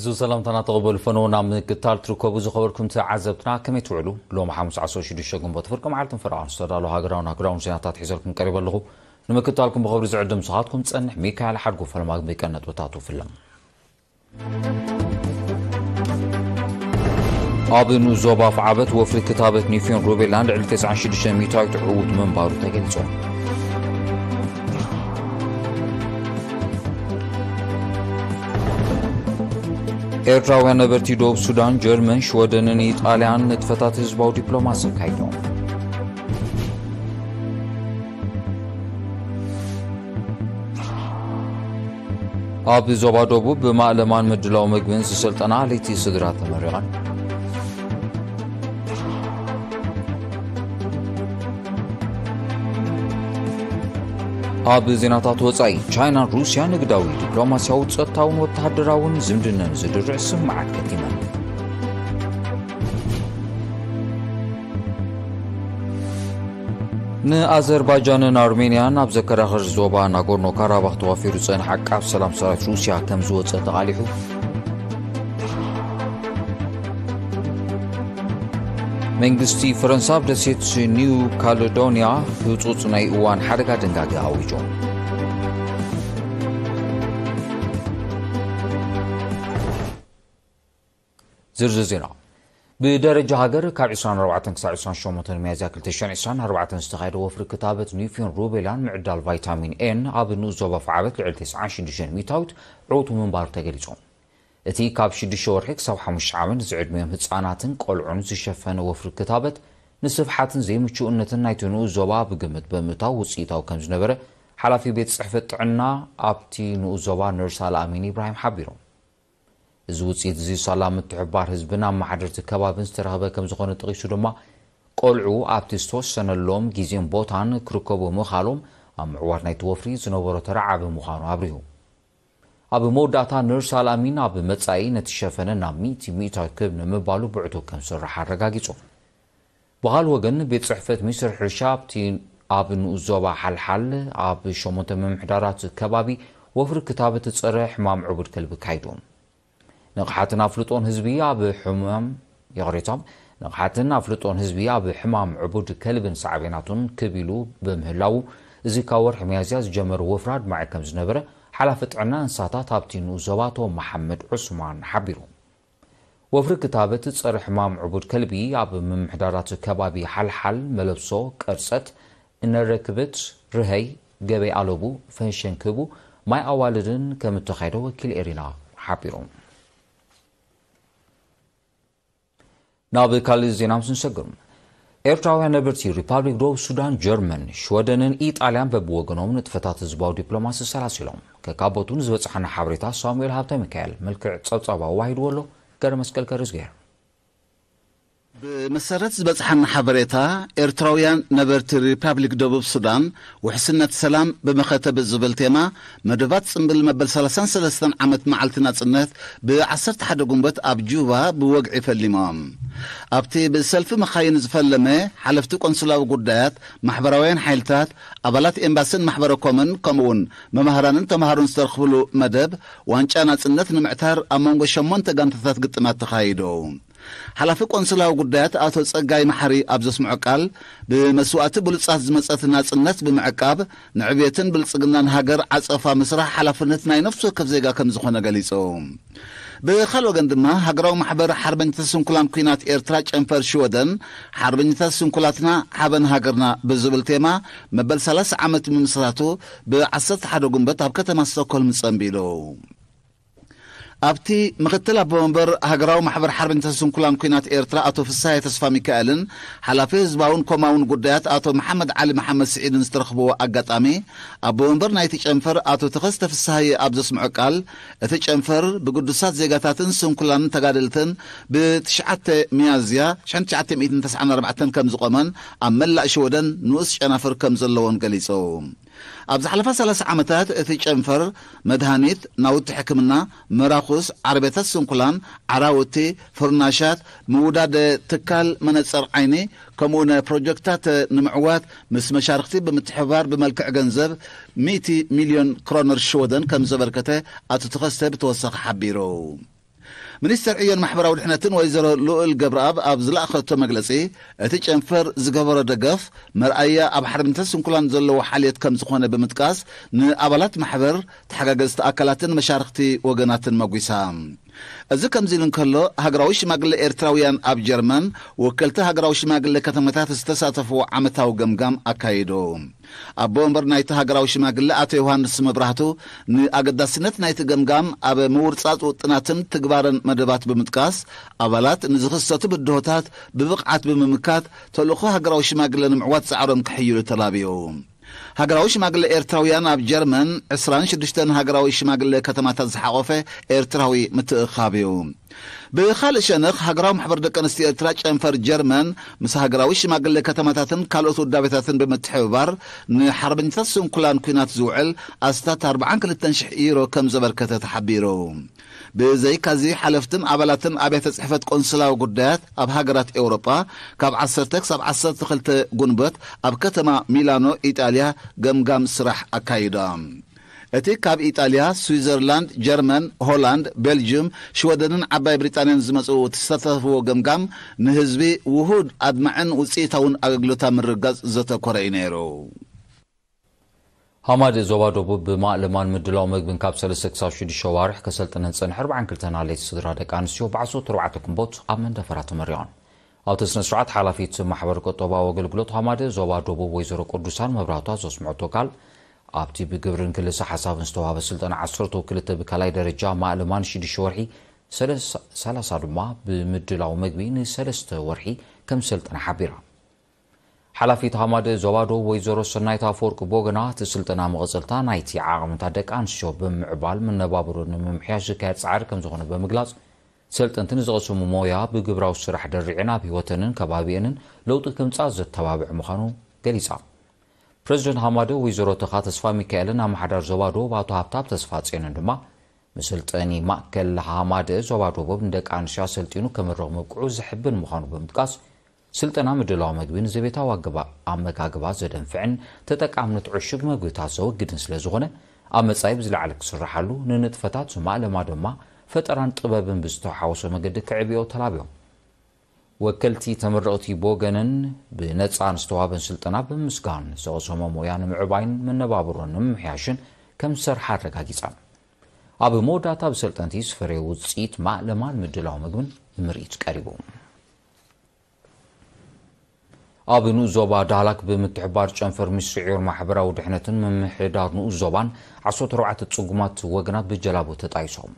እዚ ሰላምታና ተቐበሉ ፈነው ናብ ምክትታል ትርከቡ ዝኸበርኩም ተዓዘብትና ከመይ ትውዕሉ? ሎም ሓሙስ ዓሰርተ ሽዱሽተ ግንቦት ፍርቂ መዓልትን ፈረቓን ዝተዳለዉ ሃገራውን ሃገራውን ዜናታት ሒዘልኩም ቀሪበ ኣለኹ። ንምክትታልኩም ብኸብሪ ዝዕድም ስኻትኩም ጸንሕ ሚካኤል ሓድጉ ፈለማ ግን ብቀን ነጥብታቱ ፍለም። ኣብ ንኡስ ዞባ ኣፍዓበት ወፍሪ ክታበት ኒፊን ሩቤላን ልዕሊ ተስዓን ሽዱሽተ ሚእታዊት ዕዉት ምንባሩ ተገሊጹ። ኤርትራውያን ነበርቲ ደቡብ ሱዳን፣ ጀርመን፣ ሽወደንን ኢጣልያን ንጥፈታት ህዝባዊ ዲፕሎማሲ ኣካይዶም። ኣብ ዞባ ደቡብ ብማእለማን ምድላው ምግብን ዝሰልጠና ለይቲ ስድራ ተመሪቐን። ኣብ ዜናታት ወጻኢ፣ ቻይናን ሩስያን ንግዳዊ፣ ዲፕሎማስያዊ፣ ጸጥታውን ወተሃደራውን ዝምድነን ዝድርዕ ስምማዓት ከቲመን። ንኣዘርባይጃንን ኣርሜንያን ኣብ ዘከራኽር ዞባ ናጎርኖ ካራባኽ ተዋፊሩ ዝጸንሐ ዓቃብ ሰላም ሰራዊት ሩስያ ከም ዝወጸ ተቓሊሑ። መንግስቲ ፈረንሳ ኣብ ደሴት ኒው ካለዶንያ ህጹጽ ናይ እዋን ሓደጋ ድንጋገ ኣዊጁ። ዝርዝር ዜና። ብደረጃ ሃገር ካብ ዕስራን ኣርባዕተን ክሳብ ዕስራን ሸሞንተን ሚያዝያ ክልተ ሽሕን ዕስራን ኣርባዕተን ዝተኻየደ ወፍሪ ክታበት ኒፊን ሩቤላን ምዕዳል ቫይታሚን ኤን ኣብ ንኡስ ዞባ ኣፍዓበት ልዕሊ ተስዓን ሽዱሽተን ሚእታዊት ዕውቱ ምንባሩ ተገሊጹ። እቲ ካብ ሽዱሽተ ወርሒ ክሳብ ሓሙሽተ ዓመት ዝዕድሚኦም ህጻናትን ቆልዑን ዝሸፈነ ወፍሪ ክታበት ንስፍሓትን ዘይምቹእነትን ናይቲ ንኡስ ዞባ ብግምት ብምእታው ውጽኢታዊ ከም ዝነበረ ሓላፊ ቤት ጽሕፈት ጥዕና ኣብቲ ንኡስ ዞባ ነርስ ኣልኣሚን ኢብራሂም ሓቢሮም። እዚ ውጽኢት እዚ ሳላ ምትሕብባር ህዝብን ኣመሓደርቲ ከባብን ዝተረኸበ ከም ዝኾነ ጠቒሱ ድማ፣ ቆልዑ ኣብቲ ዝተወሰነሎም ግዜን ቦታን ክርከቡ ምኻሎም ኣብ ምዕዋት ናይቲ ወፍሪ ዝነበሮ ተራ ዓቢ ምዃኑ ኣብሪሁ። ኣብ መወዳእታ ነርስ ኣልኣሚን ኣብ መጻኢ ነቲ ሸፈነ ናብ ሚእቲ ሚእታዊ ክብ ንምባሉ ብዕቱብ ከም ዝሰርሕ ኣረጋጊጹ። ብኻልእ ወገን፣ ቤት ጽሕፈት ሚኒስትር ሕርሻ ኣብቲ ኣብ ንኡስ ዞባ ሓልሓል ኣብ ሸሞንተ ምምሕዳራት ከባቢ ወፍሪ ክታበት ጸረ ሕማም ዕቡድ ከልቢ ኣካይዱ። ንቕሓትን ኣፍልጦን ህዝቢ ኣብ ሕማም፣ ይቕሬታ፣ ንቕሓትን ኣፍልጦን ህዝቢ ኣብ ሕማም ዕቡድ ከልብን ሳዕቤናቱን ክብ ኢሉ ብምህላዉ፣ እዚ ካብ ወርሒ ሚያዝያ ዝጀመረ ወፍሪ ኣድማዒ ከም ዝነበረ ሓላፊ ጥዕና እንስሳታት ኣብቲ ንኡስ ዞባ ኣቶ መሓመድ ዑስማን ሓቢሩ። ወፍሪ ክታበት ጸረ ሕማም ዕቡድ ከልቢ ኣብ ምምሕዳራት ከባቢ ሓልሓል፣ መለብሶ፣ ቀርጸት፣ እነረክብት፣ ርሀይ፣ ገበይ ኣለቡ፣ ፈንሸን ክቡ፣ ማይ ኣዋልድን ከም እተኻየደ ወኪል ኤሪና ሓቢሩ። ናብ ካልእ ዜና ምስ ንሰግር፣ ኤርትራውያን ነበርቲ ሪፓብሊክ ደቡብ ሱዳን፣ ጀርመን፣ ሽወደንን ኢጣልያን በብወገኖም ንጥፈታት ህዝባዊ ዲፕሎማሲ ሰላሲሎም። ከካቦቱ ንዝበጽሓና ሓበሬታ ሳሙኤል ሃብተ ሚካኤል መልክዕ ጸብጻብ ኣዋሂድዎ ኣሎ። ገረ መስቀል ከርዝጌር። ብመሰረት ዝበጽሓና ሓበሬታ፣ ኤርትራውያን ነበርቲ ሪፓብሊክ ደቡብ ሱዳን፣ ውሕስነት ሰላም ብመኸተ ብዝብል ቴማ፣ መደባት ጽምብል መበል ሰላሳን ሰለስተን ዓመት መዓልቲ ናጽነት ብ ዓሰርተ ሓደ ግንቦት ኣብ ጁባ ብወግዒ ፈሊሞም። ኣብቲ ብሰልፊ መኻይን ዝፈለመ፣ ሓለፍቲ ቆንስላዊ ጉዳያት፣ ማሕበራውያን ሓይልታት፣ ኣባላት ኤምባስን ማሕበረ ኮምን፣ ከምኡውን መማህራንን ተማሃሮን ዝተረኽብሉ መደብ፣ ዋንጫ ናጽነት ንምዕታር ኣብ መንጎ ሸሞንተ ጋንታታት ግጥማት ተኻይዱ። ሓላፊ ቆንስላዊ ጉዳያት ኣቶ ጸጋይ መሓሪ ኣብ ዘስምዖ ቃል፣ ብመስዋእቲ ብሉጻት ዝመጸት ናጽነት ብምዕቃብ፣ ንዕብየትን ብልጽግናን ሃገር ዓጸፋ ምስራሕ ሓላፍነት ናይ ነፍሲ ወከፍ ዜጋ ከም ዝኾነ ገሊጹ። ብኻልእ ወገን ድማ፣ ሃገራዊ ማሕበር ሓርበኛታት ስንኩላን ኲናት ኤርትራ ጨንፈር ሽወደን፣ ሓርበኛታት ስንኩላትና ሓበን ሃገርና ብዝብል ቴማ፣ መበል ሰላሳ ዓመት ምምስራቱ ብ ዓሰርተ ሓደ ግንቦት ኣብ ከተማ ስቶክሆልም ጸንቢሉ። ኣብቲ ምክትል ኣቦ ወንበር ሃገራዊ ማሕበር ሓርበኛታት ስንኩላን ኲናት ኤርትራ ኣቶ ፍስሃየ ተስፋ ሚካኤልን ሓላፊ ህዝባውን ኮማውን ጉዳያት ኣቶ መሓመድ ዓሊ መሓመድ ስዒድን ዝተረኽብዎ ኣጋጣሚ፣ ኣቦ ወንበር ናይቲ ጨንፈር ኣቶ ተኸስተ ፍስሃየ ኣብ ዘስምዖ ቃል፣ እቲ ጨንፈር ብግዱሳት ዜጋታትን ስንኩላንን ተጋደልትን ብትሽዓተ ሚያዝያ ሽሕን ትሽዓተ ሚእትን ተስዓን ኣርባዕተን ከም ዝቖመን ኣብ መላእ ሽወደን ንኡስ ጨናፍር ከም ዘለዎን ገሊጹ። ኣብ ዝሓለፋ ሰላሳ ዓመታት እቲ ጨንፈር መድሃኒት፣ ናውቲ ሕክምና፣ መራኹስ፣ ዓረብያታት ስንኩላን፣ ዓራውቲ፣ ፍርናሻት፣ ምውዳድ ትካል መነጸር ዓይኒ፣ ከምኡውን ፕሮጀክትታት ንምዕዋት ምስ መሻርኽቲ ብምትሕብባር ብመልክዕ ገንዘብ ሚእቲ ሚልዮን ክሮነር ሽወደን ከም ዘበርከተ ኣቶ ተኸስተ ብተወሳኺ ሓቢሩ። ሚኒስተር ዕዮን ማሕበራዊ ድሕነትን ወይዘሮ ልኡል ገብረኣብ ኣብ ዝለኣኸቶ መግለጺ፣ እቲ ጨንፈር ዝገበሮ ደገፍ መርኣያ ኣብ ሓርነትን ስንኩላን ዘለዎ ሓልዮት ከም ዝኾነ ብምጥቃስ፣ ንኣባላት ማሕበር፣ ተሓጋገዝቲ ኣካላትን መሻርኽቲ ወገናትን መጒሳ። እዚ ከምዚ ኢሉ እንከሎ፣ ሃገራዊ ሽማግለ ኤርትራውያን ኣብ ጀርመን፣ ወከልቲ ሃገራዊ ሽማግለ ከተማታት ዝተሳተፍዎ ዓመታዊ ገምጋም ኣካይዱ። ኣቦ ወንበር ናይቲ ሃገራዊ ሽማግለ ኣቶ ዮሃንስ መብራህቱ፣ ንኣገዳስነት ናይቲ ገምጋም ኣብ ምውርጻጽ ውጥናትን ትግባረን መደባት ብምጥቃስ፣ ኣባላት ንዝኽሰቱ ብድሆታት ብብቕዓት ብምምካት፣ ተልእኾ ሃገራዊ ሽማግለ ንምዕዋት ጻዕሮም ክሕይሉ ተላብዩ። ሃገራዊ ሽማግለ ኤርትራውያን ኣብ ጀርመን፣ ዕስራን ሽዱሽተን ሃገራዊ ሽማግለ ከተማታት ዝሓቖፈ ኤርትራዊ ምትእኻብ እዩ። ብኻልእ ሸነኽ፣ ሃገራዊ ማሕበር ደቂ ኣንስትዮ ኤርትራ ጨንፈር ጀርመን፣ ምስ ሃገራዊ ሽማግለ ከተማታትን ካልኦት ውዳቤታትን ብምትሕብባር፣ ንሓርበኛታት ስንኩላን ኲናት ዝውዕል ኣስታት ኣርባዓን ክልተን ሽሕ ዩሮ ከም ዘበርከተ ተሓቢሩ። ብዘይካዚ፣ ሓለፍትን ኣባላትን ኣብያተ ጽሕፈት ቆንስላዊ ጉዳያት ኣብ ሃገራት ኤውሮጳ፣ ካብ ዓሰርተ ክሳብ ዓሰርተ ክልተ ጉንበት ኣብ ከተማ ሚላኖ፣ ኢጣልያ፣ ገምጋም ስራሕ ኣካይዶም። እቲ ካብ ኢጣልያ፣ ስዊዘርላንድ፣ ጀርመን፣ ሆላንድ፣ ቤልጅዩም፣ ሽወደንን ዓባይ ብሪጣንያን ዝመጹ እቲ ዝተሳተፍዎ ገምጋም፣ ንህዝቢ ውሁድ፣ ኣድማዕን ውጽኢታውን ኣገልግሎት ኣብ ምርግጋጽ ዘተኮረ እዩ ነይሩ። ሃማደ ዞባ ደቡብ ብማእለማን ምድላው መግብን ካብ ሰለስተ ክሳብ ሽዱሽተ ዋርሕ ከሰልጥነን ዝጸንሐ ኣርባዓን ክልተን ኣለይቲ ስድራ ደቂ ኣንስትዮ ብዓሰርተ ኣርባዕተ ግንቦት ኣብ መንደፈራ ተመሪቐን። ኣብቲ ስነ ስርዓት ሓላፊት ማሕበር ቁጠባዊ ኣገልግሎት ሃማደ ዞባ ደቡብ ወይዘሮ ቅዱሳን መብራህቱ ዘስምዐቶ ቃል፣ ኣብቲ ብግብርን ክልሰ ሓሳብን ዝተዋህበ ስልጠና ዓሰርተ ክልተ ብካልኣይ ደረጃ ማእለማን ሽዱሽተ ወርሒ፣ ሰለሳ ድማ ብምድላው መግቢ ንሰለስተ ወርሒ ከም ሰልጠና ሓቢራ። ሓላፊት ሃማደ ዞባ ደቡብ ወይዘሮ ሰናይት ኣፈወርቂ ብወገና፣ እቲ ስልጠና መቐጸልታ ናይቲ ዓቕምታት ደቂ ኣንስትዮ ብምዕባል መነባብሮ ንምምሕያሽ ዝካየድ ጻዕሪ ከም ዝኾነ ብምግላጽ፣ ሰልጠንቲ ንዝቐሰሙ ሞያ ብግብራዊ ስራሕ ደሪዐን ኣብ ህይወተንን ከባቢአንን ለውጢ ከምጻእ ዘተባብዕ ምዃኑ ገሊጻ። ፕረዚደንት ሃማደ ወይዘሮ ተኻ ተስፋ ሚካኤልን ኣመሓዳር ዞባ ደቡብ ኣቶ ሃብታብ ተስፋ ጽዮንን ድማ፣ መሰልጠኒ ማእከል ሃማደ ዞባ ደቡብ ንደቂ ኣንስትዮ ኣሰልጢኑ ከምርቕ ምብቅዑ ዘሕብን ምዃኑ ብምጥቃስ፣ ስልጠና ምድላው መግቢ ንዘቤታዊ ኣገባ-፣ ኣመጋግባ ዘደንፍዕን ተጠቃምነት ዕሹግ መግብታት ዘወግድን ስለ ዝኾነ፣ ኣብ መጻኢ ብዝለዓለ ክስርሓሉ፣ ንንጥፈታት ማእለማ ድማ ፈጠራን ጥበብን ብዝተሓወሶ መገዲ ክዕብዮ ተላብዮም። ወከልቲ ተመረቕቲ ብወገነን ብነጻ ንዝተዋህበን ስልጠና ብምምስጋን፣ ዝቐሰሞ ሞያ ንምዕባይን መነባብሮን ንምምሕያሽን ከም ዝሰርሓ ኣረጋጊጸን። ኣብ መወዳእታ ብሰልጠንቲ ዝፈረየ ውጽኢት ማእለማን ምድላው መግብን ንምርኢት ቀሪቡ። ኣብ ንኡስ ዞባ ዳህላክ ብምትሕባር ጨንፈር ሚኒስትሪ ዕዮን ማሕበራዊ ድሕነትን ምምሕዳር ንኡስ ዞባን ዓሰርተ ኣርባዕተ ጽጉማት ወገናት ብጀላቡ ተጣይሶም።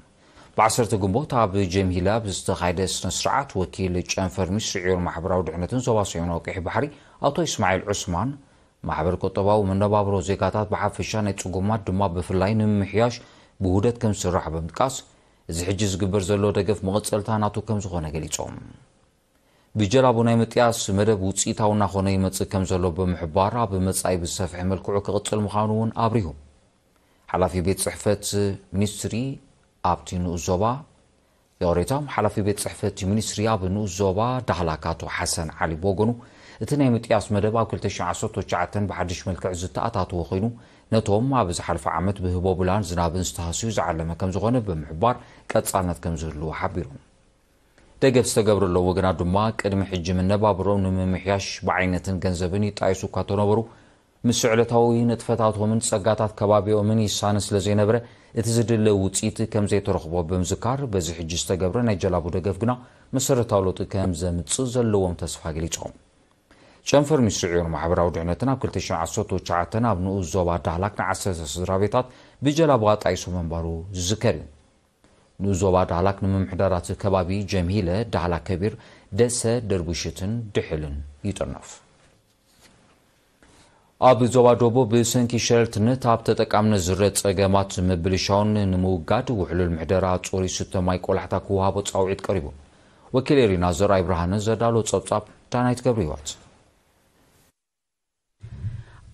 ብ ዓሰርተ ግንቦት ኣብ ጀምሂላ ብዝተኻየደ ስነ ስርዓት፣ ወኪል ጨንፈር ሚኒስትሪ ዕዮን ማሕበራዊ ድሕነትን ዞባ ሰሜናዊ ቀይሕ ባሕሪ ኣቶ እስማዒል ዑስማን፣ ማሕበር ቁጠባዊ መነባብሮ ዜጋታት ብሓፈሻ ናይ ጽጉማት ድማ ብፍላይ ንምምሕያሽ ብውህደት ከም ዝስራሕ ብምጥቃስ፣ እዚ ሕጂ ዝግበር ዘሎ ደገፍ መቐጸልታ ናቱ ከም ዝኾነ ገሊጾም። ብጀላቡ ናይ ምጥያስ መደብ ውጽኢታዊ እናኾነ ይመጽእ ከም ዘሎ ብምሕባር፣ ኣብ መጻኢ ብዝሰፍሐ መልክዑ ክቕጽል ምዃኑ እውን ኣብሪሁ። ሓላፊ ቤት ጽሕፈት ሚኒስትሪ ኣብቲ ንኡስ ዞባ፣ ይቕሬታ፣ ሓላፊ ቤት ጽሕፈት ሚኒስትሪ ኣብ ንኡስ ዞባ ዳህላክ ኣቶ ሓሰን ዓሊ ብወገኑ፣ እቲ ናይ ምጥያስ መደብ ኣብ ክልተ ሽሕን ዓሰርተ ትሽዓተን ብሓድሽ መልክዕ ዝተኣታተወ ኮይኑ፣ ነቶም ኣብ ዝሓለፈ ዓመት ብህቦብላን ዝናብን ዝተሃስዩ ዝዓለመ ከም ዝኾነ ብምሕባር፣ ቀጻልነት ከም ዝህልዎ ሓቢሩ። ደገፍ ዝተገብረሎም ወገናት ድማ ቅድሚ ሕጂ መነባብሮኦም ንምምሕያሽ ብዓይነትን ገንዘብን ይጣየሱ እኳ እንተነበሩ፣ ምስ ዕለታዊ ንጥፈታቶምን ጸጋታት ከባቢኦምን ይሳነ ስለ ዘይነበረ፣ እቲ ዝድለ ውጽኢት ከም ዘይተረኽቦ ብምዝካር፣ በዚ ሕጂ ዝተገብረ ናይ ጀላቡ ደገፍ ግና መሰረታዊ ለውጢ ከም ዘምጽእ ዘለዎም ተስፋ ገሊጾም። ጨንፈር ሚኒስትሪ ዕዮን ማሕበራዊ ድሕነትን ኣብ ክልተ ሽሕን ዓሰርተ ትሽዓተን ኣብ ንኡስ ዞባ ዳህላክ ንዓሰርተ ስድራ ቤታት ብጀላቡ ኣጣይሱ ምንባሩ ዝዝከር እዩ። ንኡስ ዞባ ዳህላክ ንምምሕዳራት ከባቢ ጀምሂለ፣ ዳህላክ ከቢር፣ ደሰ፣ ደርቡሽትን ድሕልን ይጥርነፍ። ኣብ ዞባ ደቡብ ብሰንኪ ሸለልትነት ኣብ ተጠቃምነት ዝረእ ጸገማት ምብልሻውን ንምውጋድ ውሕሉል ምሕደራ ጽሩይ ስተ ማይ ቆላሕታ ክወሃቦ ጻውዒት ቀሪቡ። ወኪል ኤሪና ዘርኣይ ብርሃነ ዘዳሎ ጸብጻብ ዳናይት ገብረ ህይወት።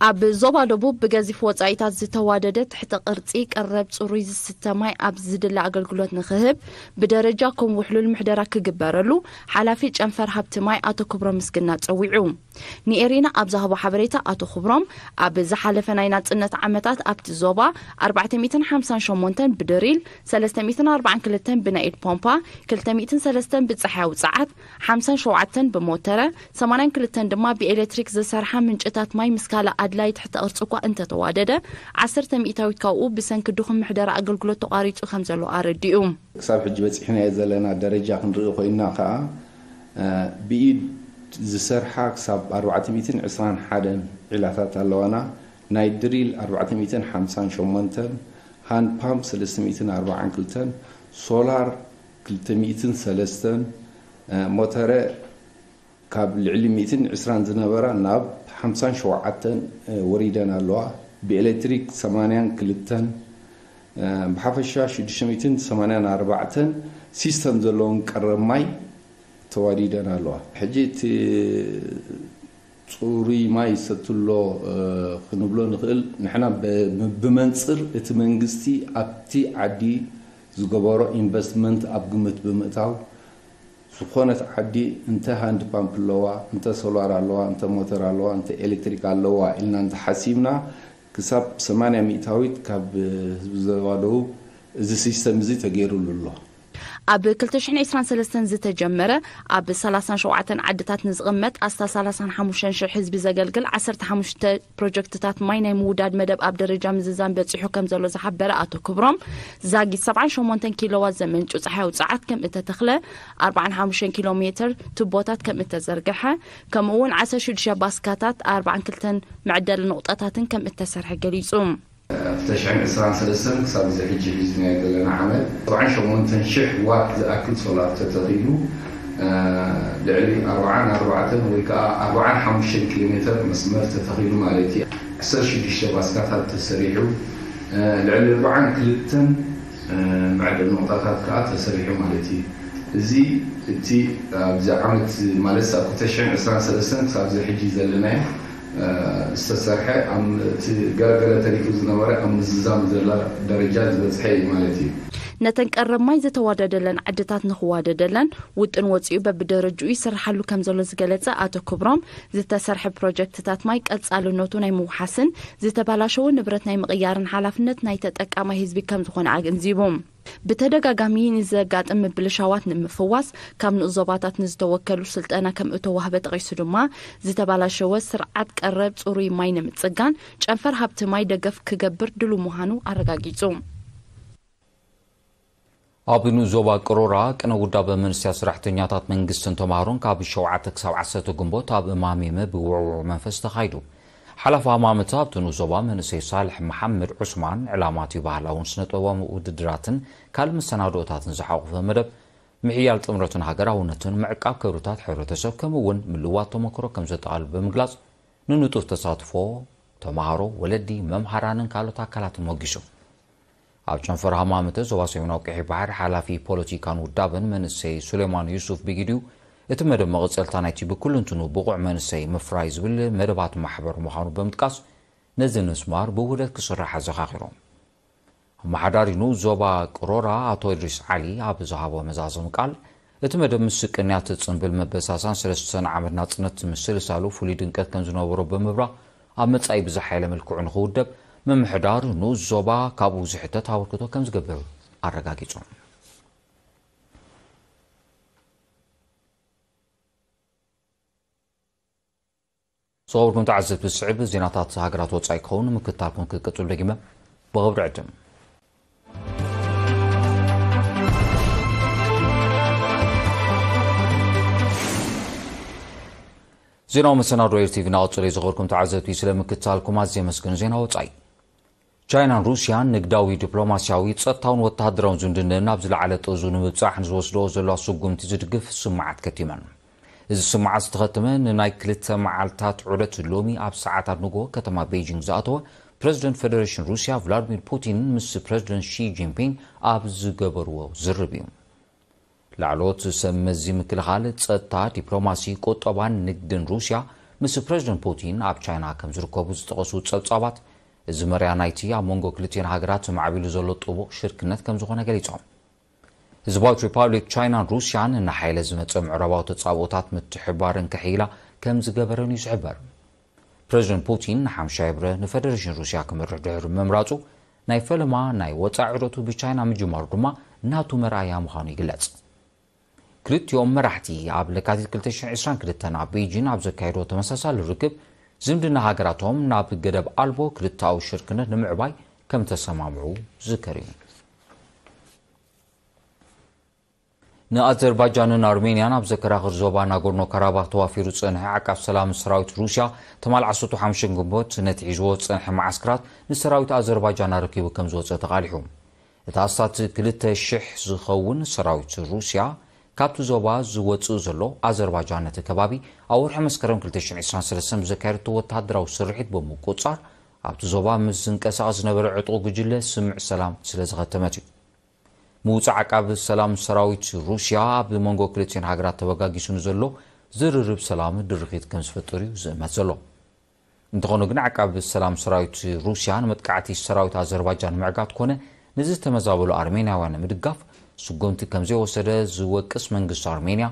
ኣብ ዞባ ደቡብ ብገዚፍ ወጻኢታት ዝተዋደደ ትሕተ ቅርጺ ቀረብ ጽሩይ ዝስተ ማይ ኣብ ዝድለ ኣገልግሎት ንክህብ ብደረጃ ከም ውሕሉል ምሕደራ ክግበረሉ ሓላፊ ጨንፈር ሃብቲ ማይ ኣቶ ክብሮም ምስግና ጸዊዑ። ንኤሪና ኣብ ዝሃቦ ሓበሬታ ኣቶ ክብሮም ኣብ ዝሓለፈ ናይ ናጽነት ዓመታት ኣብቲ ዞባ ኣርባዕተ ሚእትን ሓምሳን ሸሞንተን ብድሪል፣ ሰለስተ ሚእትን ኣርባዓን ክልተን ብናይ ኢድ ፖምፓ፣ ክልተ ሚእትን ሰለስተን ብጸሓያዊ ጸዓት፣ ሓምሳን ሸውዓተን ብሞተረ፣ ሰማንያን ክልተን ድማ ብኤሌክትሪክ ዝሰርሓ ምንጭታት ማይ ምስ ካልእ ኣድላይ ትሕተ ቅርጺ እኳ እንተተዋደደ፣ ዓሰርተ ሚእታዊት ካብኡ ብሰንኪ ድኹም ምሕደራ ኣገልግሎት ተቋሪጹ ከም ዘሎ ኣረዲኡ። ክሳብ ሕጂ በጺሕናዮ ዘለና ደረጃ ክንርኢ ኮይንና ከኣ፣ እ፣ ብኢድ ዝሰርሓ ክሳብ ኣርባዕተ ሚእትን ዕስራን ሓደን ዒላታት ኣለዋና። ናይ ድሪል ኣርባዕተ ሚእትን ሓምሳን ሸሞንተን፣ ሃንድ ፓምፕ ሰለስተ ሚእትን ኣርባዓን ክልተን፣ ሶላር ክልተ ሚእትን ሰለስተን፣ እ፣ ሞተረ ካብ ልዕሊ ሚእትን ዕስራን ዝነበራ ናብ ሓምሳን ሸውዓተን፣ እ፣ ወሪደን ኣለዋ። ብኤሌክትሪክ ሰማንያን ክልተን፣ እ፣ ብሓፈሻ ሽዱሽተ ሚእትን ሰማንያን ኣርባዕተን ሲስተም ዘለዎም ቀረብ ማይ ተዋዲደን ኣለዋ። ሕጂ እቲ ጽሩይ ማይ ይሰትሎ፣ እ፣ ክንብሎ ንኽእል። ንሕና ብ-፣ ብመንጽር እቲ መንግስቲ ኣብቲ ዓዲ ዝገበሮ ኢንቨስትመንት ኣብ ግምት ብምእታው፣ ዝኾነት ዓዲ እንተ ሃንድ ፓምፕ ኣለዋ፣ እንተ ሶላር ኣለዋ፣ እንተ ሞተር ኣለዋ፣ እንተ ኤሌክትሪክ ኣለዋ ኢልና እንተ ሓሲብና፣ ክሳብ ሰማንያ ሚእታዊት ካብ ህዝቢ ዞባ ደቡብ እዚ ሲስተም እዚ ተገይሩሉ ኣሎ። ኣብ ክልተ ሽሕን ዕስራን ሰለስተን ዝተጀመረ፣ ኣብ ሰላሳን ሸውዓተን ዓድታት ንዝቕመጥ ኣስታት ሰላሳን ሓሙሽተን ሽሕ ህዝቢ ዘገልግል ዓሰርተ ሓሙሽተ ፕሮጀክትታት ማይ ናይ ምውዳድ መደብ ኣብ ደረጃ ምዝዛም በጺሑ ከም ዘሎ ዝሓበረ ኣቶ ክብሮም፣ ዛጊት ሰብዓን ሸሞንተን ኪሎዋት ዘመንጩ ጸሓያዊ ጸዓት ከም እተተኽለ፣ ኣርባዓን ሓሙሽተን ኪሎ ሜተር ቱቦታት ከም እተዘርግሐ፣ ከምኡ እውን ዓሰርተ ሽዱሽተ ባስካታት ኣርባዓን ክልተን መዕደሊ ነቑጣታትን ከም እተሰርሐ ገሊጹ። ክልተ ሽሕን ዕስራን ሰለስተን ክሳብ እዚ ሕጂ ሒዝናዮ ዘለና ዓመት፣ ኣርባዓን ሸሞንተን ሽሕ ዋት ዝኣክል ሶላር ተተኺሉ፣ እ፣ ልዕሊ ኣርባዓን ኣርባዕተን ወይ ከዓ ኣርባዓን ሓሙሽተን ኪሎ ሜተር መስመር ተተኺሉ ማለት እዩ። ዓሰርተ ሽዱሽተ ባስካታት ተሰሪሑ፣ እ፣ ልዕሊ ኣርባዓን ክልተን፣ እ፣ መዕደሊ ነቑጣታት ከዓ ተሰሪሑ ማለት እዩ። እዚ እቲ ኣብዚ ዓመት ማለት ኣብ ክልተ ሽሕን ዕስራን ሰለስተን ክሳብ እዚ ሕጂ ዘለናዮ፣ እ፣ ዝተሰርሐ ኣብ እቲ ገለገለ ተሪፉ ዝነበረ ኣብ ምዝዛም ዘላ ደረጃ ዝበፅሐ እዩ ማለት እዩ። ነተን ቀረብ ማይ ዝተዋደደለን ዓድታት ንኽዋደደለን ውጥን ወፂኡ በብደረጅኡ ይስርሓሉ ከም ዘሎ ዝገለጸ ኣቶ ክብሮም፣ ዝተሰርሐ ፕሮጀክትታት ማይ ቀጻልነቱ ናይ ምውሓስን ዝተባላሸወ ንብረት ናይ ምቕያርን ሓላፍነት ናይ ተጠቃማይ ህዝቢ ከም ዝኾነ ኣገንዚቡ። ብተደጋጋሚ ንዘጋጥም ምብልሻዋት ንምፍዋስ ካብ ንኡስ ዞባታት ንዝተወከሉ ስልጠና ከም እተዋህበ ጠቒሱ ድማ፣ ዝተባላሸወ ስርዓት ቀረብ ጽሩይ ማይ ንምጽጋን ጨንፈር ሃብቲ ማይ ደገፍ ክገብር ድሉ ምዃኑ ኣረጋጊጹ። ኣብ ንኡስ ዞባ ቅሮራ ቅነ ውዳበ መንእሰያት ሰራሕተኛታት መንግስትን ተማሃሮን ካብ ሸውዓተ ክሳብ ዓሰርተ ግንቦት ኣብ እማሜመ ብውዕውዕ መንፈስ ተኻይዱ። ሓላፊ ሃማመተ ኣብቲ ንኡስ ዞባ መንእሰይ ሳልሕ መሓመድ ዑስማን፣ ዕላማ እቲ ባህላውን ስነ ጥበባውን ውድድራትን ካልእ መሰናድኦታትን ዝሓቖፈ መደብ፣ ምሕያል ጥምረትን ሃገራውነትን፣ ምዕቃብ ክብርታት ሕብረተሰብ፣ ከምኡ እውን ምልዋጥ ተመክሮ ከም ዘጠቓልል ብምግላጽ፣ ንንጡፍ ተሳትፎ ተማሃሮ፣ ወለዲ፣ መምሃራንን ካልኦት ኣካላትን ሞጊሱ። ኣብ ጨንፈር ሃማመተ ዞባ ሰሜናዊ ቀይሕ ባሕሪ ሓላፊ ፖለቲካን ውዳበን መንእሰይ ሱሌማን ዩሱፍ ብጊዲኡ፣ እቲ መደብ መቐጸልታ ናይቲ ብኩሉ እንትኑ ብቑዕ መንእሰይ ምፍራይ ዝብል መደባት ማሕበር ምዃኑ ብምጥቃስ፣ ነዚ ንምስማር ብውህደት ክስራሕ ኣዘኻኺሮም። ኣመሓዳሪ ንኡስ ዞባ ቅሮራ ኣቶ እድሪስ ዓሊ ኣብ ዝሃቦ መዛዘሚ ቃል፣ እቲ መደብ ምስ ቅንያት ጽምብል መበሳሳን ሰለስተን ዓመት ናጽነት ምስልሳሉ ፍሉይ ድምቀት ከም ዝነበሮ ብምብራቕ፣ ኣብ መጻኢ ብዝሓየለ መልክዑ ንኽውደብ ምምሕዳር ንኡስ ዞባ ካብኡ ዝሕተት ኣበርክቶ ከም ዝገብር ኣረጋጊጹ። ዝኸበርኩም ተዓዘብቲ፣ ዝስዕብ ዜናታት ሃገራት ወጻኢ ክኸውን ምክትታልኩም ክቅጽሉ ደጊመ ብኽብሪ ዕድም። ዜናዊ መሰናዶ ኤር ቲቪ እናቐጸለ እዩ። ዝኸበርኩም ተዓዘብቲ፣ ስለ ምክትታልኩም ኣዝየ የመስግን። ዜና ወጻኢ። ቻይናን ሩስያን ንግዳዊ፣ ዲፕሎማስያዊ፣ ጸጥታውን ወተሃደራውን ዝምድነን ናብ ዝለዓለ ጥርዙ ንምብጻሕ ንዝወስድኦ ዘለዋ ስጉምቲ ዝድግፍ ስምማዓት ከቲመን። እዚ ስምማዓት ዝተኸተመ ንናይ ክልተ መዓልታት ዑደት ሎሚ ኣብ ሰዓታት ንግሆ ከተማ ቤይጂንግ ዝኣተወ ፕረዚደንት ፌደሬሽን ሩስያ ቭላድሚር ፑቲን ምስ ፕረዚደንት ሺ ጂንፒንግ ኣብ ዝገበርዎ ዝርርብ እዩ። ላዕለዎት ሰብ መዚ ምክልኻል፣ ጸጥታ፣ ዲፕሎማሲ፣ ቁጠባን ንግድን ሩስያ ምስ ፕረዚደንት ፑቲን ኣብ ቻይና ከም ዝርከቡ ዝጠቐሱ ጸብጻባት፣ እዚ መርያ ናይቲ ኣብ መንጎ ክልቲኤን ሃገራት ማዕቢሉ ዘሎ ጥቡቕ ሽርክነት ከም ዝኾነ ገሊጾም። ህዝባዊት ሪፓብሊክ ቻይናን ሩስያን ንሓይለ ዝመጸ ምዕራባዊ ተጻብኦታት ምትሕባርን ከሕይላ ከም ዝገበረን እዩ ዝሕበር። ፕረዚደንት ፑቲን ንሓምሻይ ብረ ንፈደረሽን ሩስያ ክመርሕ ድሕሪ ምምራጹ፣ ናይ ፈለማ ናይ ወጻኢ ዑደቱ ብቻይና ምጅማሩ ድማ ናቱ መርኣያ ምዃኑ ይግለጽ። ክልቲኦም መራሕቲ ኣብ ለካቲት ክልተ ሽሕን ዕስራን ክልተን ኣብ ቤጂን ኣብ ዘካየዶ ተመሳሳሊ ርክብ፣ ዝምድና ሃገራቶም ናብ ገደብ ኣልቦ ክልተኣዊ ሽርክነት ንምዕባይ ከም ተሰማምዑ ዝዝከር እዩ። ንኣዘርባጃንን ኣርሜንያን ኣብ ዘከራኽር ዞባ ናጎርኖ ካራባኽ ተዋፊሩ ዝጸንሐ ዓቃብ ሰላም ሰራዊት ሩስያ፣ ትማል ዓሰርተ ሓሙሽተ ግንቦት ነቲ ሒዝዎ ዝጸንሐ መዓስከራት ንሰራዊት ኣዘርባጃን ኣረኪቡ ከም ዝወጸ ተቓሊሑ። እቲ ኣስታት ክልተ ሽሕ ዝኸውን ሰራዊት ሩስያ ካብቲ ዞባ ዝወጽእ ዘሎ፣ ኣዘርባጃን ነቲ ከባቢ ኣብ ወርሒ መስከረም ክልተ ሽሕን ዕስራን ሰለስተን ብዘካየደቶ ወተሃደራዊ ስርሒት ብምቁጽጻር፣ ኣብቲ ዞባ ምስ ዝንቀሳቐስ ዝነበረ ዕጡቕ ጉጅለ ስምዕ ሰላም ስለ ዝኸተመት እዩ። ምውጻእ ዓቃብ ሰላም ሰራዊት ሩስያ ኣብ መንጎ ክልቲኤን ሃገራት ተበጋጊሱ ንዘሎ ዝርርብ ሰላም ድርኺት ከም ዝፈጥር እዩ ዝእመት ዘሎ። እንተኾነ ግን፣ ዓቃብ ሰላም ሰራዊት ሩስያ ንመጥቃዕቲ ሰራዊት ኣዘርባጃን ንምዕጋት ኮነ ንዝተመዛበሉ ኣርሜንያውያን ንምድጋፍ ስጉምቲ ከም ዘይወሰደ ዝወቅስ መንግስቲ ኣርሜንያ፣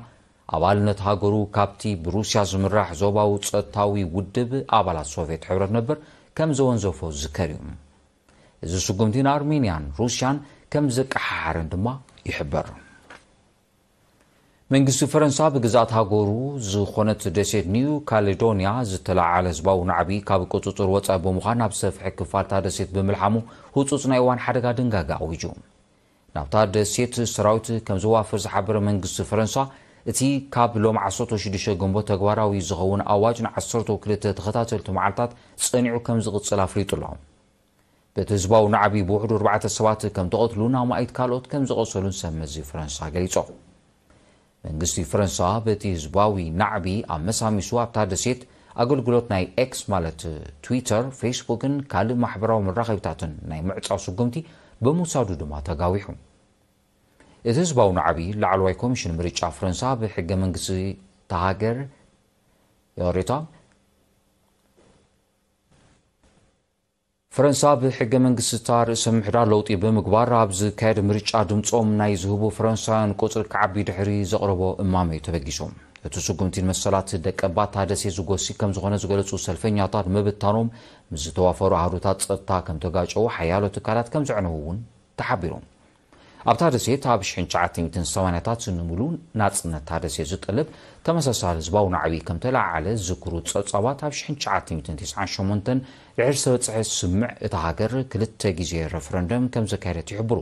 ኣባልነት ሃገሩ ካብቲ ብሩስያ ዝምራሕ ዞባዊ ጸጥታዊ ውድብ ኣባላት ሶቭየት ሕብረት ነበር ከም ዘወንዘፎ ዝዝከር እዩ። እዚ ስጉምቲ ንኣርሜንያን ሩስያን ከም ዘቀሓሓረን ድማ ይሕበር። መንግስቲ ፈረንሳ ብግዝኣት ሃገሩ ዝኾነት ደሴት ኒው ካሌዶንያ ዝተለዓለ ህዝባዊ ናዕቢ ካብ ቁጽጽር ወጻኢ ብምዃን ናብ ሰፍሒ ክፋልታ ደሴት ብምልሓሙ ህጹጽ ናይ እዋን ሓደጋ ድንጋገ ኣዊጁ። ናብታ ደሴት ሰራዊት ከም ዝዋፍር ዝሓበረ መንግስቲ ፈረንሳ፣ እቲ ካብ ሎም ዓሰርተ ሽዱሽተ ግንቦት ተግባራዊ ዝኸውን ኣዋጅ ንዓሰርተ ክልተ ተኸታተልቲ መዓልታት ጸኒዑ ከም ዝቕጽል ኣፍሊጡ ኣሎ። በቲ ህዝባዊ ናዕቢ ብውሕዱ ኣርባዕተ ሰባት ከም ተቐትሉን ኣማኢት ካልኦት ከም ዝቐሰሉን ሰብ መዚ ፈረንሳ ገሊጾም። መንግስቲ ፈረንሳ በቲ ህዝባዊ ናዕቢ ኣብ መሳሚሱ ኣብታ ደሴት ኣገልግሎት ናይ ኤክስ ማለት ትዊተር፣ ፌስቡክን ካልእ ማሕበራዊ መራኸቢታትን ናይ ምዕጻው ስጉምቲ ብምውሳዱ ድማ ተጋዊሑ። እቲ ህዝባዊ ናዕቢ ላዕለዋይ ኮሚሽን ምርጫ ፈረንሳ ብሕገ መንግስቲ እታ ሃገር፣ ይቕሬታ፣ ፈረንሳ ብሕገ መንግስቲ እታ ርእሰ ምሕዳር ለውጢ ብምግባር ኣብ ዝካየድ ምርጫ ድምጾም ናይ ዝህቡ ፈረንሳውያን ቁጽሪ ክዓቢ ድሕሪ ዘቕረቦ እማመ እዩ ተበጊሱ። እቲ ስጉምቲ ንመሰላት ደቀባት ታደሴ ዝጎሲ ከም ዝኾነ ዝገለጹ ሰልፈኛታት ምብታኖም ምስ ዝተዋፈሩ ኣሃዱታት ጸጥታ ከም ተጋጨዉ ሓያሎ ትካላት ከም ዘዕነዉ እውን ተሓቢሩ። ኣብታ ደሴት ኣብ ሽሕን ትሽዓተ ሚእትን ሰማንያታት ንምሉእ ናጽነት ታደሴ ዝጠልብ ተመሳሳሊ ህዝባዊ ናዕቢ ከም ተለዓዓለ ዝዝክሩ ጸብጻባት፣ ኣብ ሽሕን ትሽዓተ ሚእትን ተስዓን ሸሞንተን ድሕሪ ዝተበጽሐ ስምዕ እታ ሃገር ክልተ ግዜ ረፈረንደም ከም ዘካየደት ይሕብሩ።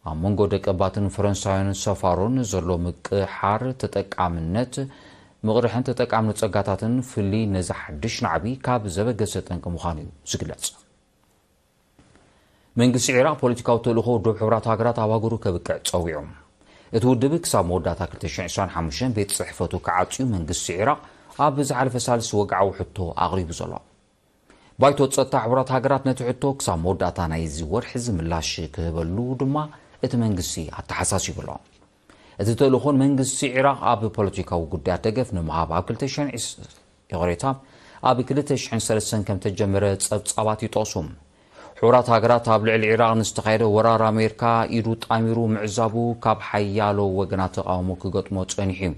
ኣብ መንጎ ደቀባትን ፈረንሳውያን ሰፋሮን ዘሎ ምቅሓር ተጠቃምነት፣ ምቕርሕን ተጠቃምነት ጸጋታትን ፍልይ ነዚ ሓድሽ ናዕቢ ካብ ዘበገሰ ጠንቂ ምዃኑ እዩ ዝግለጽ። መንግስቲ ዒራቕ ፖለቲካዊ ተልእኾ ውድብ ሕቡራት ሃገራት ኣብ ሃገሩ ከብቅዕ ጸዊዑ። እቲ ውድብ ክሳብ መወዳእታ ክልተ ሽሕን ዕስራን ሓሙሽተን ቤት ጽሕፈቱ ክዓጽዩ መንግስቲ ዒራቕ ኣብ ዝሓለፈ ሳልስ ወግዓዊ ሕቶ ኣቕሪቡ ዘሎ። ባይቶ ጸጥታ ሕቡራት ሃገራት ነቲ ሕቶ ክሳብ መወዳእታ ናይዚ ወርሒ እዚ ምላሽ ክህበሉ ድማ እቲ መንግስቲ ኣተሓሳሲቡ ኣሎ። እቲ ተልእኾን መንግስቲ ዒራቕ ኣብ ፖለቲካዊ ጉዳያት ደገፍ ንምሃብ ኣብ ክልተ ሽሕን፣ ይቕሬታ፣ ኣብ ክልተ ሽሕን ሰለስተን ከም ተጀመረ ጸብጻባት ይጠቕሱ። ሕቡራት ሃገራት ኣብ ልዕሊ ዒራቕ ንዝተኻየደ ወራር ኣሜሪካ ኢዱ ጣሚሩ ምዕዛቡ ካብ ሓያሎ ወገናት ተቓውሞ ክገጥሞ ጸኒሑ እዩ።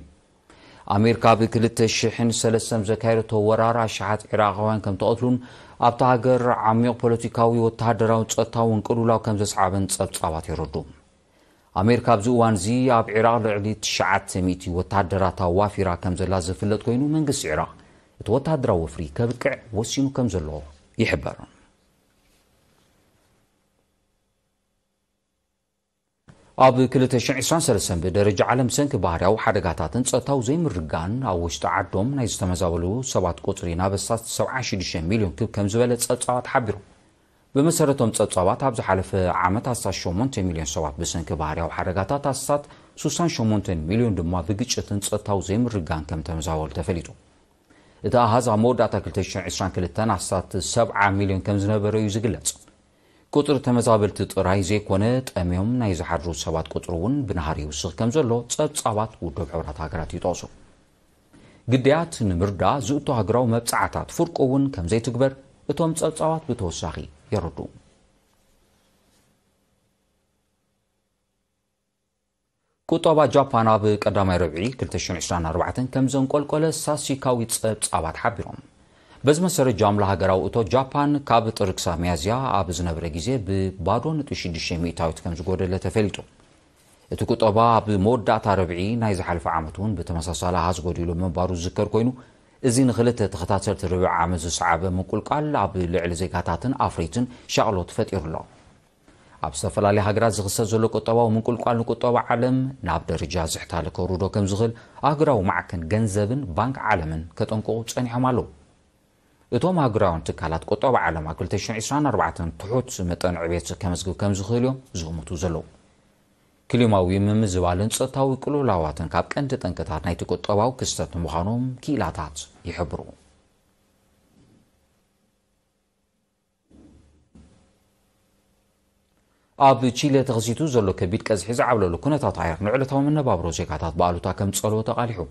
ኣሜሪካ ኣብ ክልተ ሽሕን ሰለስተን ዘካየደቶ ወራር ኣሽሓት ዒራቓውያን ከም ተቐትሉን ኣብታ ሃገር ዓሚቕ ፖለቲካዊ፣ ወተሃደራውን ጸጥታውን ቅልውላው ከም ዘስዓበን ጸብጻባት የረዱ። ኣሜሪካ ኣብዚ እዋን እዚ ኣብ ዒራቕ ልዕሊ ትሽዓተ ሚእቲ ወተሃደራት ኣዋፊራ ከም ዘላ ዝፍለጥ ኮይኑ፣ መንግስቲ ዒራቕ እቲ ወተሃደራዊ ወፍሪ ከብቅዕ ወሲኑ ከም ዘሎ ይሕበር። ኣብ ክልተ ሽሕን ዕስራን ሰለስተን ብደረጃ ዓለም ብሰንኪ ባህርያዊ ሓደጋታትን ጸጥታዊ ዘይምርግጋእን ኣብ ውሽጢ ዓዶም ናይ ዝተመዛበሉ ሰባት ቁጽሪ ናብ ኣስታት ሰብዓን ሽዱሽተ ሚልዮን ክብ ከም ዝበለ ጸብጻባት ሓቢሮም። ብመሰረቶም ጸብጻባት፣ ኣብ ዝሓለፈ ዓመት ኣስታት ሸሞንተ ሚልዮን ሰባት ብሰንኪ ባህርያዊ ሓደጋታት፣ ኣስታት ስሳን ሸሞንተን ሚልዮን ድማ ብግጭትን ጸጥታዊ ዘይምርግጋእን ከም ተመዛበሉ ተፈሊጡ። እቲ ኣሃዝ ኣብ መወዳእታ ክልተ ሽሕን ዕስራን ክልተን ኣስታት ሰብዓ ሚልዮን ከም ዝነበረ እዩ ዝግለጽ። ቁጽሪ ተመዛበልቲ ጥራይ ዘይኮነ፣ ጠምዮም ናይ ዝሓድሩ ሰባት ቁጽሪ እውን ብናህሪ ይውስኽ ከም ዘሎ ጸብጻባት ውድብ ሕቡራት ሃገራት ይጠቕሱ። ግዳያት ንምርዳእ ዝእቶ ሃገራዊ መብጻዓታት ፍርቁ እውን ከም ዘይትግበር እቶም ጸብጻባት ብተወሳኺ የረድኡ። ቁጠባ ጃፓን ኣብ ቀዳማይ ረብዒ ክልተ ሽሕን ዕስራን ኣርባዕተን ከም ዘንቆልቆለ ሳሲካዊ ጸብጻባት ሓቢሮም። በዚ መሰረት ጃምላ ሃገራዊ እቶ ጃፓን ካብ ጥሪ ክሳብ ሚያዝያ ኣብ ዝነበረ ግዜ ብባዶ ነጥቢ ሽዱሽተ ሚእታዊት ከም ዝጎደለ ተፈሊጡ። እቲ ቁጠባ ኣብ መወዳእታ ረብዒ ናይ ዝሓለፈ ዓመት እውን ብተመሳሳሊ ኣሃዝ ጎዲሉ ምንባሩ ዝዝከር ኮይኑ፣ እዚ ንኽልተ ተኸታተልቲ ርብዒ ዓመት ዝሰዓበ ምንቁልቃል ኣብ ልዕሊ ዜጋታትን ኣፍረይትን ሻቕሎት ፈጢሩ ኣሎ። ኣብ ዝተፈላለያ ሃገራት ዝኽሰት ዘሎ ቁጠባዊ ምንቁልቋል ንቁጠባ ዓለም ናብ ደረጃ ዝሕታለ ከውርዶ ከም ዝኽእል ኣህጉራዊ ማዕከን ገንዘብን ባንክ ዓለምን ከጠንቅቑ ጸኒሖም ኣለዉ። እቶም ኣህጉራውያን ትካላት ቁጠባ ዓለም ኣብ ክልተ ሽሕን ዕስራን ኣርባዕተን ትሑት መጠን ዕቤት ከመዝግብ ከም ዝኽእል እዮም ዝግምቱ ዘለዉ። ክሊማዊ ምምዝባልን ጸጥታዊ ቅልውላዋትን ካብ ቀንዲ ጠንቅታት ናይቲ ቁጠባዊ ክስተት ንምዃኖም ክኢላታት ይሕብሩ። ኣብ ቺለ ተኸሲቱ ዘሎ ከቢድ ቀዝሒ ዝዓብለሉ ኩነታት ኣየር ንዕለታዊ መነባብሮ ዜጋታት ብኣሉታ ከም ጸልዎ ተቓሊሑ።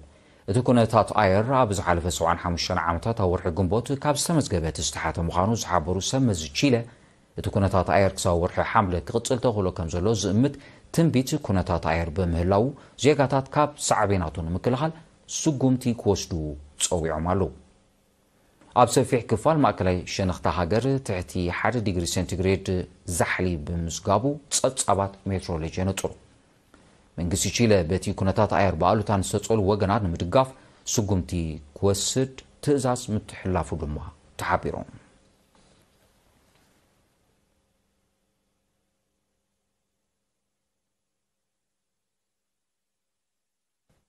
እቲ ኩነታት ኣየር ኣብ ዝሓለፈ ሰብዓን ሓሙሽተን ዓመታት ኣብ ወርሒ ግንቦት ካብ ዝተመዝገበ እቲ ዝተሓተ ምዃኑ ዝሓበሩ ሰብ መዚ ቺለ፣ እቲ ኩነታት ኣየር ክሳብ ወርሒ ሓምለ ክቕጽል ተኽእሎ ከም ዘሎ ዝእምት ትንቢት ኩነታት ኣየር ብምህላዉ፣ ዜጋታት ካብ ሳዕቤናቱ ንምክልኻል ስጉምቲ ክወስዱ ጸዊዖም ኣለዉ። ኣብ ሰፊሕ ክፋል ማእከላይ ሸነኽታ ሃገር ትሕቲ ሓደ ዲግሪ ሴንቲግሬድ ዛሕሊ ብምስጋቡ ጸብጻባት ሜትሮሎጂ የነጽሩ። መንግስቲ ቺለ በቲ ኩነታት ኣየር ብኣሉታ ንዝተጸሉ ወገናት ንምድጋፍ ስጉምቲ ክወስድ ትእዛዝ ምትሕላፉ ድማ ተሓቢሩ።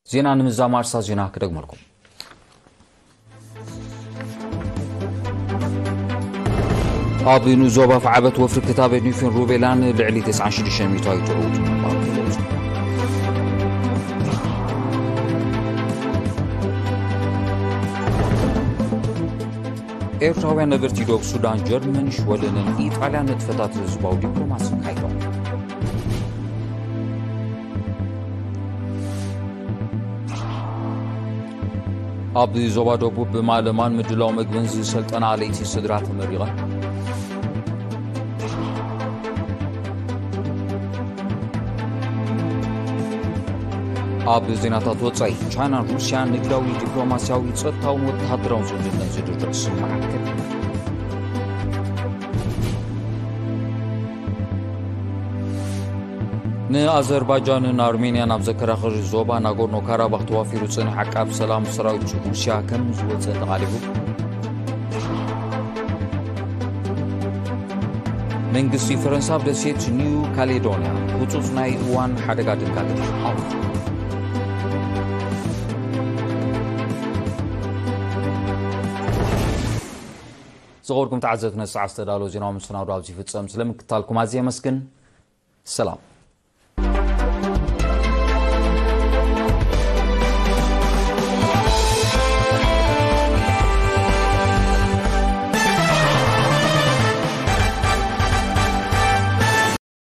ዜና ንምዛም ኣርእስታት ዜና ክደግመልኩም። ኣብ ንዞባ ፈዓበት ወፍሪ ክታበት ኒፊን ሩቤላን ልዕሊ ተስዓን ሽዱሽተ ሚእታዊት ዕዉት ምንባሩ ተገሊጹ። ኤርትራውያን ነበርቲ ዶብ ሱዳን፣ ጀርመን፣ ሽወደንን ኢጣልያን ንጥፈታት ህዝባዊ ዲፕሎማሲ ኣካይዶም። ኣብ ዞባ ደቡብ ብማእለማን ምድላው መግብን ዝሰልጠና ኣለይቲ ስድራ ተመሪቐን። ኣብ ዜናታት ወጻኢ፣ ቻይናን ሩስያን ንግዳዊ፣ ዲፕሎማስያዊ፣ ጸጥታውን ወተሃደራውን ዝምድናን ዝድርድር ስምምዓት ከቢድ። ንኣዘርባይጃንን ኣርሜንያን ኣብ ዘከራኽር ዞባ ናጎርኖ ካራባኽ ተዋፊሩ ዝጸንሕ ዓቃብ ሰላም ሰራዊት ሩስያ ከም ዝወጸ ተቓሊዑ። መንግስቲ ፈረንሳ ኣብ ደሴት ኒው ካሌዶንያ ህጹጽ ናይ እዋን ሓደጋ ድንጋገ ኣውጅ። ዝኸበርኩም ተዓዘብቲ፣ ነቲ ሰዓት ዝተዳለወ ዜናዊ መሰናዶ ኣብዚ ይፍጸም። ስለምክትታልኩም ኣዝየ የመስግን። ሰላም።